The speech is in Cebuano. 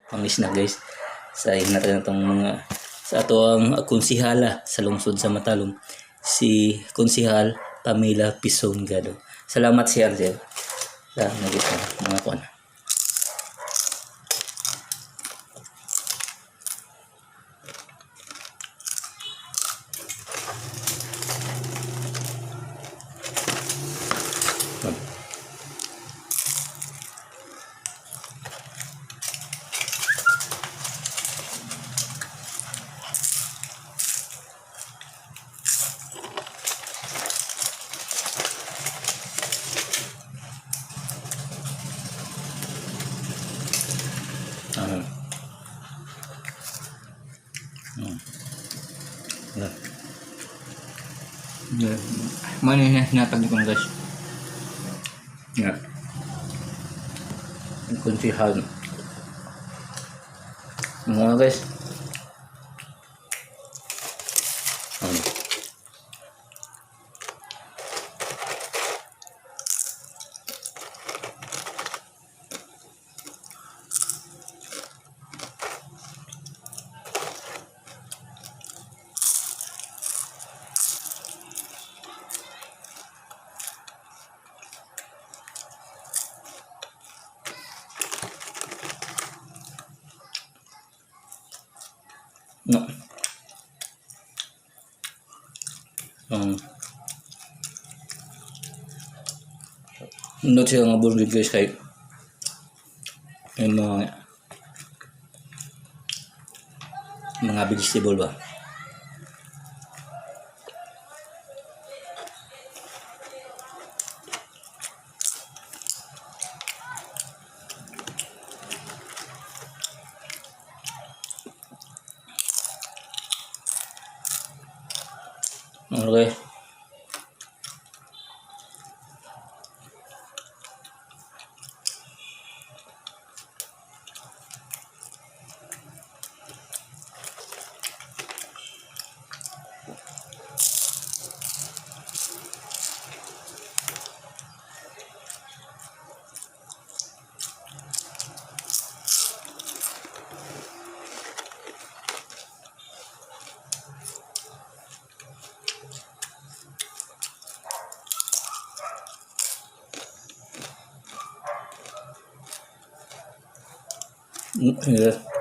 Pang snack, guys. Sa natin itong mga sa ato ang konsihala sa lungsod sa Matalom, si Konsihal Pamela Pison Gado. Salamat si Argel. Sa nagita mga kuan. Ano? Yeah. Yeah. Mano yung sinatag ko, guys. Yeah. Yung konsihal. Mga guys. Ano? No. Not siya nga burger, guys, kay yung mga vegetable ba. Okay. Yes.